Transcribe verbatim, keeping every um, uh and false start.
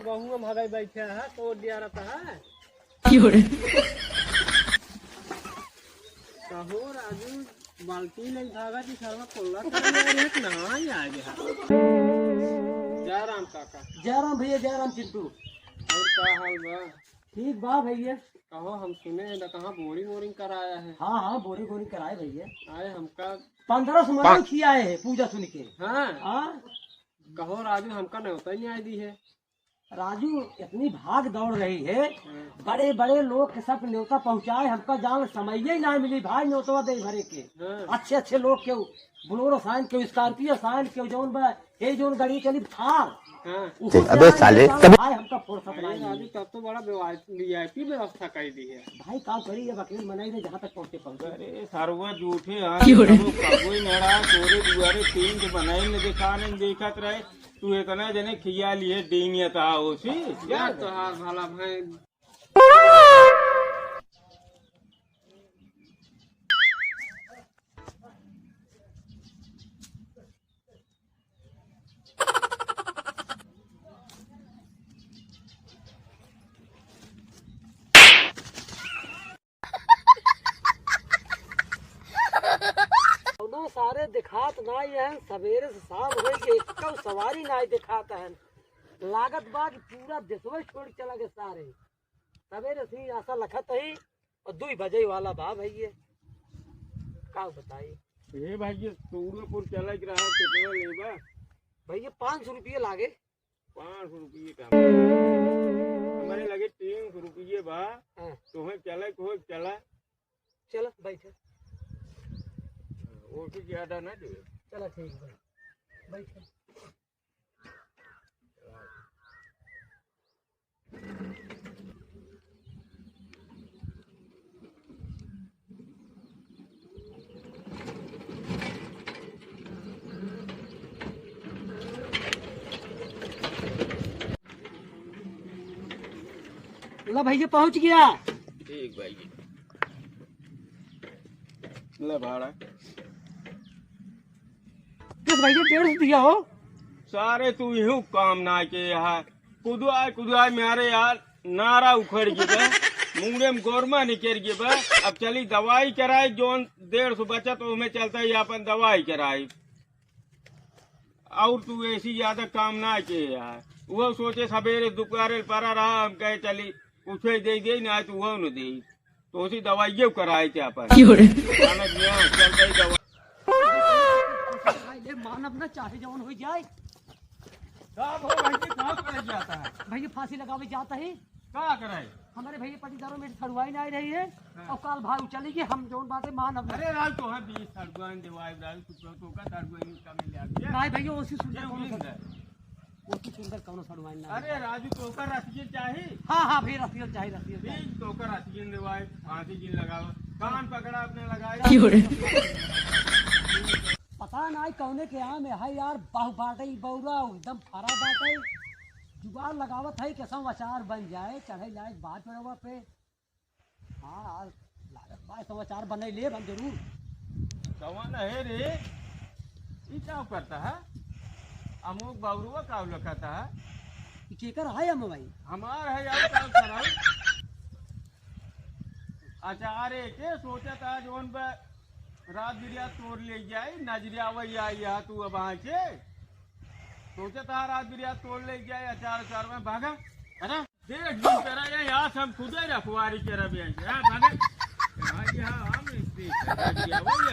बहुआ भगाई बैठे है, तो दिया रहता है। कहो राजू, बाल्टी ले भागा जी, सरवा कोल्ला कर ले रे, कि नहाई आ गया। जय राम काका। जय राम भैया, जय राम चिंटू। और का हाल बा? ठीक बा भैया। कहो, हम सुने हैं ना, कहाँ बोरिंग वोरिंग कराया है? हाँ, हाँ, बोरिंग वोरिंग कराए भैया। आए हमका पंद्रह सौ मना किया है पूजा सुन के। हाँ। हाँ। कहो राजू, हमका न्योता ही नहीं आई दी है। राजू, इतनी भाग दौड़ रही है, हाँ। बड़े बड़े लोग के सब न्योता पहुँचाए, हमका जान समय ही ना मिली भाई न्योतवा दे भरे के। हाँ। अच्छे अच्छे लोग के, बोलेरो साइन के, स्कॉर्पियो साइन के, जौन बा, ये जौन गाड़ी चली थार। हाँ। उसको देख, अबे चलाए साले, जाओ, तभी भाई हमका फुर्सत अरे नहीं राजू, मिली। तब तो बड़ा वीआईपी व्यवस्था कर दी है। भाई का करी, अब अकेले मनाई रहे, जहाँ तक पहुँचे पहुँचे। अरे सरवा झूठे, हाँ, क्यों रे? कबो कबो ही नड़ा, तोरे दुआरे टेंट बनाई में दिखाने में देखत रहे। तू इतना जने खिया लिए डीनियत आओ सी। यार तोहार भला भाई। कौनो सारे दिखात नाई है, सवेरे से शाम होई के एक्कौ सवारी नाई दिखात है। लागत बा कि पूरा देशवा छोड़ के चला गए सारे। सवेरे से ही आशा लखत ही और दुई बजे वाला बा भैया, का बताई। ए भैया, सूरजपुर चले के रहा, कितना लेबा? भैया, पाँच सौ रुपये लागे। पाँच सौ रुपये का हमारे लगे तीन सौ रुपये बा। हाँ। तुम्हें चले को चला। चला, बैठे। वो से ज्यादा ना दे। चला, ठीक बा, बैठे। ला भैया, पहुँच गया। ठीक भाई। ले भाड़ा। किस भैया, डेढ़ सौ दिया हो? सारे तू इहू काम ना के यहाँ कुदवाए कुदवाए मारे यार, नारा उखड़ गई बा, मुंडे में गोरमा निकल गई बा। अब चली दवाई कराए, जौन डेढ़ सौ बचा तो उहमें चलता ही अपन दवाई कराए। और तू ऐसी ज्यादा काम ना के यार, वो सोचे सवेरे दुपहरे परा रहा, हम कहे चली कुछ ही दे दे ना, तो वो न दे। तो उसी दवाइये कराए थे अपन। क्यों रे? मानव ज्ञान चल गई दवा। भाई ले मानव ना चाहे जौन हो जाए। का हो भाई जी, का करे जाता है? भैया फांसी लगावे जाता है। का कराए? हमारे भैया पटीदारों में सड़ुआई ना आई रही है। हाँ। और काल भाई चली गई, हम जौन बातें मानव। अरे राज तो है बीस सड़ुआई देवाई राज, तू तो, तो का सड़ुआई का में ले आ गया। नहीं भैया, उसी सुंदर ये कौन उम्मीद सा है। ओसे सुंदर कौनो सड़ुआइन ना अरे मिले। राजू, तोका रसियन चाही? हाँ, हाँ भैया, रसियन चाही, रसियन चाही। ठीक, तोका रसियन देवाई, फांसी जिन लगावा। कान पकड़ा अपने लगाई। क्यों रे? पता नाई कौने के आम है, हाय यार, बहु बाटे ई बौरा, एकदम फरा बाटे। जुगाड़ लगावत है, कैसा अचार बन जाए, चढ़े लायक बात बा पे। हाँ, आज लागत बा, ऐसा अचार बनाई लेब हम जरूर। कौन है रे? ई का करता है? अमुक बौरुआ का लखता है? ई केकर है अम्मा भाई? हमार है यार, का कराई? अचार के सोचत है जौन बे रात बिरिया तोड़ ले जाई, नजरिया वही आई है तू अब आके। सोचत है रात बिरिया तोड़ ले जाई, अचार, अचार में भागा, है ना? देख, जिन तरह ये यहाँ से हम खुदे रखवारी के रह गए। यहाँ भागे। यहाँ, यहाँ हम इस देश में रह गया, वही